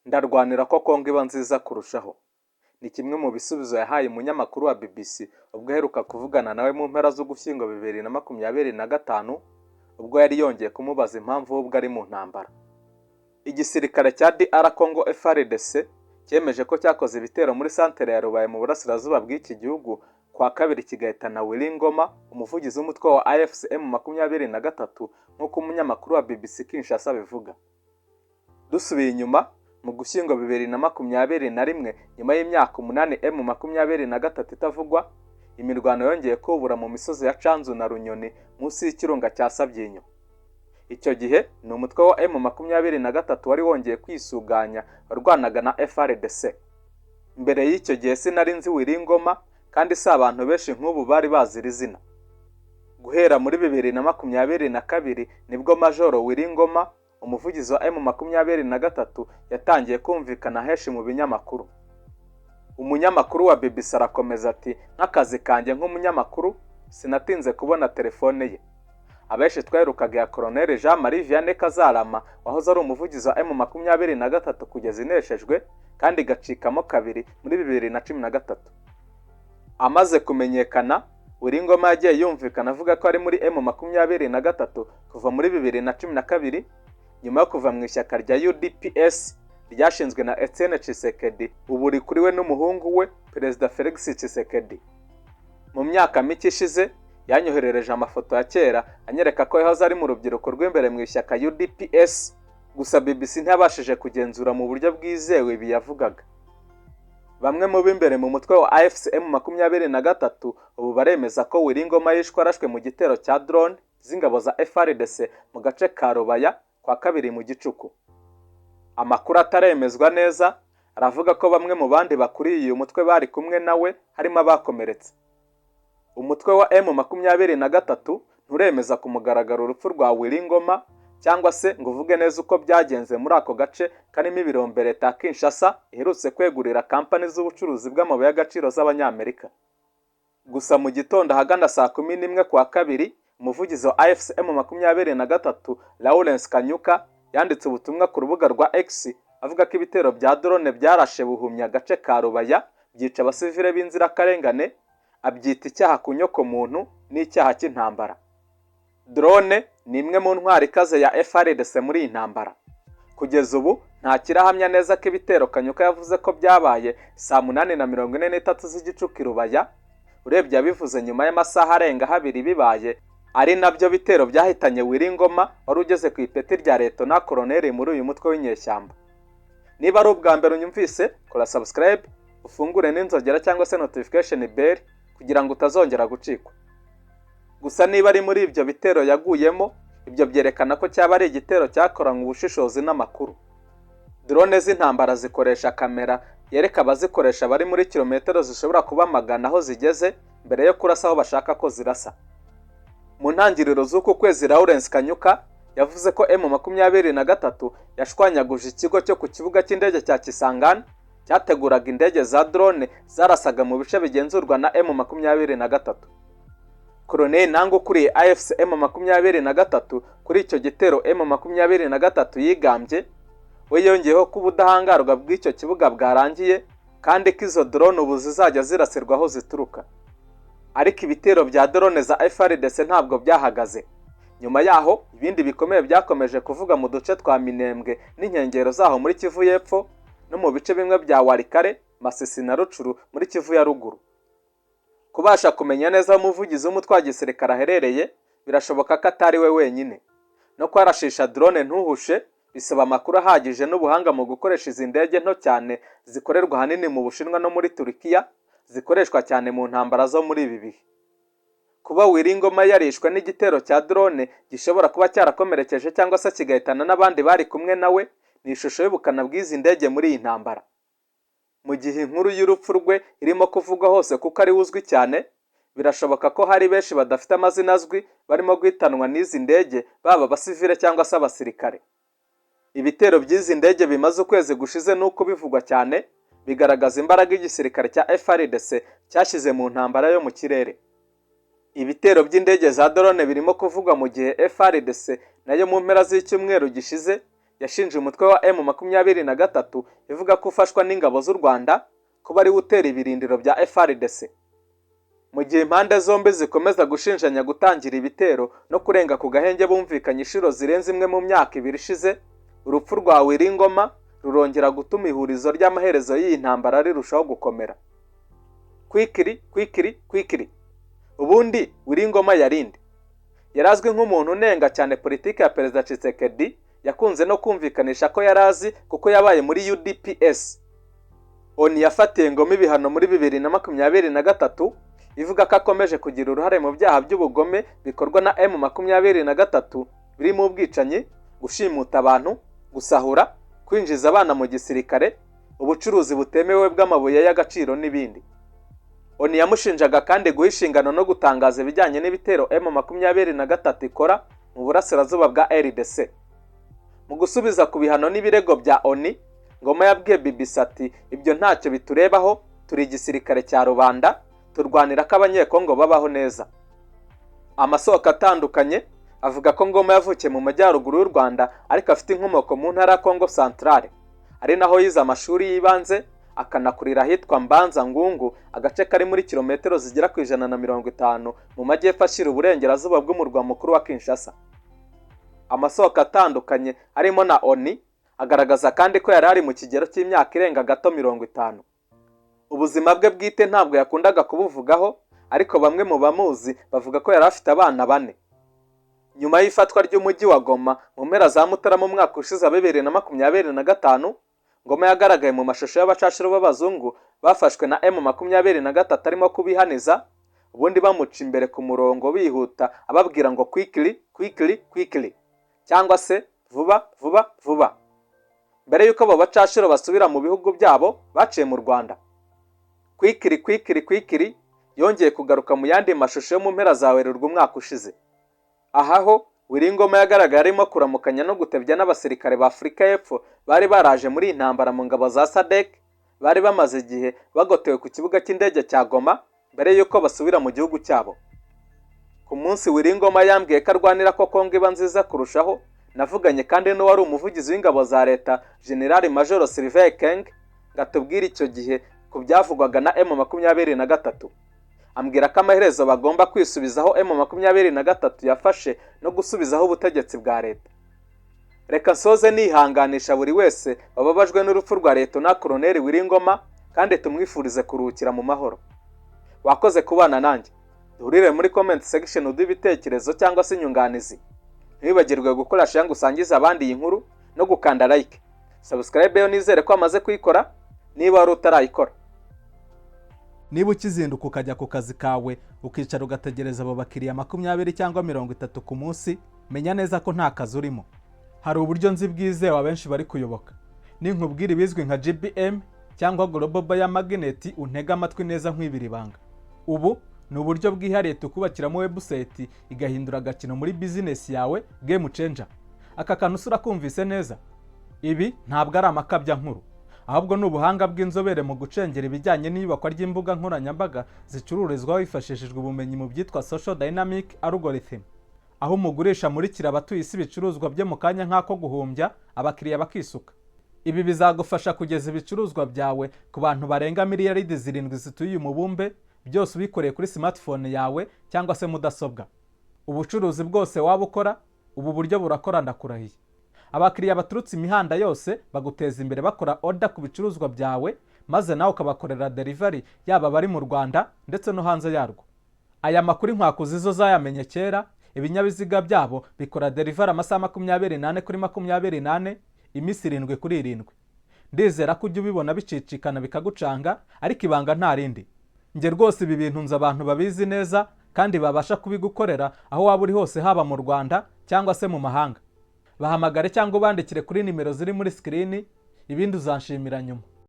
Ndarwanira ko Kongo iba nziza kurushaho, ni kimwe mu bisubizo yahaye umunyamakuru wa BBC ubwo aheruka kuvugana nawe mu mpera z'Ugushyingo 2025, ubwo yari yongeye kumubaza impamvu we ubwo ari mu ntambara. Igisirikare cya DR Congo FARDC cyemeje ko cyakoze ibitero muri santere ya Rubaya mu burasirazuba bw'iki gihugu kwa kabiri, kigahitana Willy Ngoma, umuvugizi w'umutwe wa AFC M23, nk'uko umunyamakuru wa BBC Kinshasa abivuga. Dusubiye inyuma mu Gushyingo 2021, nyuma y'imyaka 8 M23 itavugwa, imirwano yongeye kubura mu misozi ya Canzu na Runyoni munsi y'ikirunga cya Sabyinyo. Icyo gihe ni umutwe wa M23 wari wongeye kwisuganya warwanaga na FARDC. Mbere y'icyo gihe sinari nzi Willy Ngoma, kandi si abantu benshi nk'ubu bari bazi iri zina. Guhera muri 2022 nibwo Majoro Willy Ngoma, umuvugizi wa M23, yatangiye kumvikana henshi mu binyamakuru. Umunyamakuru wa BBC arakomeza ati: "Nk'akazi kanjye nk'umunyamakuru, sinatinze kubona telefone ye." Abenshi twaherukaga ya Colonel Jean Marie Vianney Kazarama, wahoze ari umuvugizi wa M23 kugeza ineshejwe kandi igacikamo kabiri muri 2013. Amaze kumenyekana, Willy Ngoma yagiye yumvikana avuga ko ari muri M23 kuva muri 2012, nyuma yo kuva mu ishyaka rya UDPS ryashinzwe na Etienne Tshisekedi, ubu rikuriwe n'umuhungu we Perezida Felix Tshisekedi. Mu myaka mike ishize yanyoherereje amafoto ya kera anyereka ko yahoze ari mu rubyiruko rw'imbere mu ishyaka UDPS. Gusa BBC ntiyabashije kugenzura mu buryo bwizewe ibi yavugaga. Bamwe mu b'imbere mu mutwe wa AFC M23 ubu baremeza ko Willy Ngoma yishwe arashwe mu gitero cya drone z'ingabo za FARDC mu gace ka Rubaya kwa kabiri mu gicuku. Amakuru ataremezwa neza aravuga ko bamwe mu bandi bakuriye uyu mutwe bari kumwe nawe harimo abakomeretse. Umutwe wa M23 nturemeza ku mugaragaro urupfu rwa Willy Ngoma cyangwa se ngo uvuge neza uko byagenze muri ako gace karimo ibirombe leta ya Kinshasa iherutse kwegurira kampani z'ubucuruzi bw'amabuye y'agaciro z'Abanyamerika. Gusa mu gitondo ahagana saa 11 kwa kabiri, umuvugizi wa AFC M23 Lawrence Kanyuka yanditse ubutumwa ku rubuga rwa X avuga ko ibitero bya drone byarashe buhumya agace ka Rubaya, byica abasivile b'inzirakarengane, abyita icyaha ku nyokomuntu n'icyaha cy'intambara. Drone ni imwe mu ntwaro ikaze ya FARDC muri iyi ntambara. Kugeza ubu nta kirahamya neza ko ibitero Kanyuka yavuze ko byabaye saa 8:43 z'igicuku i Rubaya, urebye yabivuze nyuma y'amasaha arenga abiri bibaye, ari nabyo bitero byahitanye Willy Ngoma wari ugeze ku ipeti rya Liyetona Koloneli muri uyu mutwe w'inyeshyamba. Niba ari ubwa mbere unyumvise, kora subscribe, ufungure n'inzogera cyangwa se notification bell kugira ngo utazongera gucikwa. Gusa niba ari muri ibyo bitero yaguyemo, ibyo byerekana ko cyaba ari igitero cyakoranywe ubushishozi n'amakuru. Drone z'intambara zikoresha kamera yereka abazikoresha bari muri kilometero zishobora kuba magana aho zigeze mbere yo kurasa aho bashaka ko zirasa. Mu ntangiriro z'uku kwezi, Lawrence Kanyuka yavuze ko M23 yashwanyaguje ikigo cyo ku kibuga cy'indege cya Kisangani cyateguraga indege za drone zarasaga mu bice bigenzurwa na M23. Colonel Nanga ukuriye AFC M23 kuri icyo gitero M23 yigambye, we yongeyeho ko ubudahangarwa bw'icyo kibuga bwarangiye kandi ko izo drone ubu zizajya zirasirwa aho zituruka. Ariko ibitero bya drone za FARDC ntabwo byahagaze. Nyuma yaho ibindi bikomeye byakomeje kuvuga mu duce twa Minembwe n'inkengero zaho muri Kivu y'Epfo, no mu bice bimwe bya Walikale, Masisi na Rutshuru muri Kivu ya Ruguru. Kubasha kumenya neza aho umuvugizi w'umutwe wa gisirikare aherereye, birashoboka ko atari we wenyine. No kwarashisha drone ntuhushe bisaba amakuru ahagije n'ubuhanga mu gukoresha izi ndege nto cyane zikorerwa ahanini mu Bushinwa no muri Turukiya, zikoreshwa cyane mu ntambara zo muri ibi bihe. Kuba Willy Ngoma yarishwe n'igitero cya drone gishobora kuba cyarakomerekeje cyangwa se kigahitana n'abandi bari kumwe nawe, ni ishusho y'ubukana bw'izi ndege muri iyi ntambara. Mu gihe inkuru y'urupfu rwe irimo kuvugwa hose kuko ari we uzwi cyane, birashoboka ko hari benshi badafite amazina azwi barimo guhitanwa n'izi ndege, baba abasivile cyangwa se abasirikare. Ibitero by'izi ndege bimaze ukwezi gushize n'uko bivugwa cyane, bigaragaza imbaraga igisirikare cya FARDC cyashyize mu ntambara yo mu kirere. Ibitero by'indege za drone birimo kuvugwa mu gihe FARDC nayo mu mpera z'icyumweru gishize Yashinje umutwe wa M23 ivuga ko ufashwa n'ingabo z'u Rwanda kuba ari utera ibirindiro bya FARDC. Mu gihe impande zombi zikomeza gushinjanya gutangira ibitero no kurenga ku gahenge bumvikanye inshuro zirenze imwe mu myaka 2 ishize, urupfu rwa Willy Ngoma rurongera gutuma ihurizo ry'amaherezo y'iyi ntambara rirushaho gukomera. Quickly, quickly, quickly. Ubundi Willy Ngoma yarinde yari azwi nk'umuntu unenga cyane politiki ya Perezida Tshisekedi. Yakunze no kumvikanisha ko yari azi kuko yabaye muri UDPS. ONU yafatiye Ngoma ibihano muri 2023, ivuga ko akomeje kugira uruhare mu byaha by'ubugome bikorwa na M23, birimo ubwicanyi, gushimuta abantu, gusahura, kwinjiza abana mu gisirikare, ubucuruzi butemewe bw'amabuye y'agaciro n'ibindi. ONU yamushinjaga kandi guha inshingano no gutangaza ibijyanye n'ibitero M23 ikora mu burasirazuba bwa RDC. Mu gusubiza ku bihano n'ibirego bya ONU, Ngoma yabwiye BBC ati: "Ibyo ntacyo biturebaho, turi igisirikare cya rubanda, turwanira ko Abanyekongo babaho neza." Amasoko atandukanye avuga ko Ngoma yavukiye mu majyaruguru y'u Rwanda, ariko afite inkomoko mu ntara ya Kongo Centrale, ari naho yize amashuri y'ibanze, akanakurira ahitwa Mbanza Ngungu, agace kari muri kilometero zigera ku 150 mu majyepfo ashyira uburengerazuba bw'umurwa mukuru wa Kinshasa. Amasoko atandukanye harimo na ONU agaragaza kandi ko yari ari mu kigero cy'imyaka irenga gato 50. Ubuzima bwe bwite ntabwo yakundaga kubuvugaho, ariko bamwe mu bamuzi bavuga ko yari afite abana bane. Nyuma y'ifatwa ry'umujyi wa Goma mu mpera za Mutarama umwaka ushize wa 2025, Ngoma yagaragaye mu mashusho y'abacashuro b'abazungu bafashwe na M23 arimo kubihaniza, ubundi bamuca imbere ku murongo bihuta, ababwira ngo "Quickly, quickly, quickly", cyangwa se vuba vuba vuba, mbere y'uko abo bacashuro basubira mu bihugu byabo baciye mu Rwanda. "Quickly, quickly, quickly" yongeye kugaruka mu yandi mashusho yo mu mpera za Werurwe umwaka ushize. Aha ho Willy Ngoma yagaragaye arimo kuramukanya no gutebya n'abasirikare ba Afurika y'Epfo bari baraje muri iyi ntambara mu ngabo za SADC, bari bamaze igihe bagotewe ku kibuga cy'indege cya Goma mbere y'uko basubira mu gihugu cyabo. Ku munsi Willy Ngoma yambwiye ko arwanira ko Kongo iba nziza kurushaho, navuganye kandi n'uwari umuvugizi w'ingabo za leta, General Major Sylvain Ekenge, ngo atubwire icyo gihe ku byavugwaga na M23. Ambwira ko amaherezo bagomba kwisubizaho M23 yafashe no gusubizaho ubutegetsi bwa leta. Reka nsoze nihanganisha buri wese wababajwe n'urupfu rwa Liyetona Koloneli Willy Ngoma, kandi tumwifurize kuruhukira mu mahoro. Wakoze kubana nanjye. Duhurire muri comment section uduhe ibitekerezo cyangwa se inyunganizi. Ntiwibagirwe gukora share ngo usangize abandi iyi nkuru no gukanda like. Subscribe yo nizere ko wamaze kuyikora niba wari utarayikora. Niba ukizinduka ukajya ku kazi kawe, ukicara ugategereza abo bakiriya 20 cyangwa 30 ku munsi, menya neza ko nta kazi urimo. Hari uburyo nzi bwizewe abenshi bari kuyoboka. Ninkubwira ibizwi nka GBM cyangwa Global Buyer Magnet, untege amatwi neza nkwibira ibanga. Ubu ni uburyo bwihariye tukubakiramo website igahindura agakino muri bizinesi yawe, game changer. Aka kantu usura kumvise neza. Ibi ntabwo ari amakabya nkuru, ahubwo ni ubuhanga bw'inzobere mu gucengera ibijyanye n'iyubakwa ry'imbuga nkoranyambaga zicururizwaho hifashishijwe ubumenyi mu byitwa social dynamic algorithm, aho umugurisha amurikira abatuye isi ibicuruzwa bye mu kanya nk'ako guhumbya, abakiriya bakisuka. Ibi bizagufasha kugeza ibicuruzwa byawe ku bantu barenga miliyaridi 7 zituye uyu mubumbe, byose ubikoreye kuri smartphone yawe cyangwa se mudasobwa. Ubucuruzi bwose waba ukora, ubu buryo burakora, ndakurahiye. Abakiriya baturutse imihanda yose baguteza imbere bakora order ku bicuruzwa byawe, maze nawe ukabakorera delivery, yaba abari mu Rwanda ndetse no hanze yarwo. Aya makuru inkwakuzi zo zayamenye kera. Ibinyabiziga byabo bikora delivery amasaha 24 kuri 24, iminsi 7 kuri 7. Ndizera ko ujya ubibona bicicikana bikagucanga, ariko ibanga nta rindi. Njye rwose ibi bintu nzi abantu babizi neza kandi babasha kubigukorera aho waba uri hose, haba mu Rwanda cyangwa se mu mahanga. Bahamagare cyangwa ubandikire kuri nimero ziri muri screen, ibindi uzanshimira nyuma.